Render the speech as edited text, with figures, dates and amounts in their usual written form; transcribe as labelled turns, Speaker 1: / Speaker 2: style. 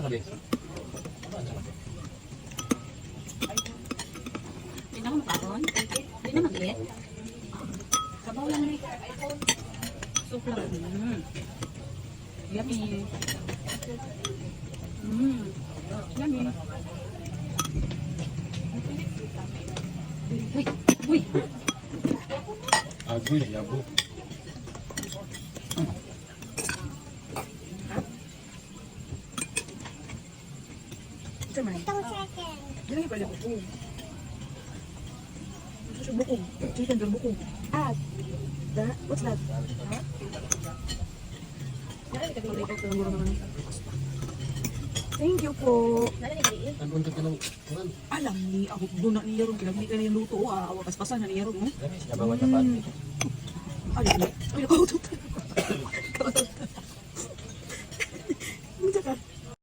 Speaker 1: Sabi.
Speaker 2: Hindi na ako makaon. Hindi na mag-eat. Sabaw lang eh. Soup lang. Yummy. Yummy. Uy! Uy!
Speaker 1: Agoy, yabo.
Speaker 3: Ito man. Dili pa lang ko. Ito siya bukog. Chicken drum bukog. Ah. That, what's that? Huh? Thank you po.
Speaker 1: Ang unta ka ng kuan.
Speaker 3: Alam ni ako doon na niya ron kailangan ni yung luto ah awa paspasan na niya ron no.
Speaker 1: Dami sinabawan sa pan.
Speaker 3: Alam ni. Ay, nakautot. Nakautot.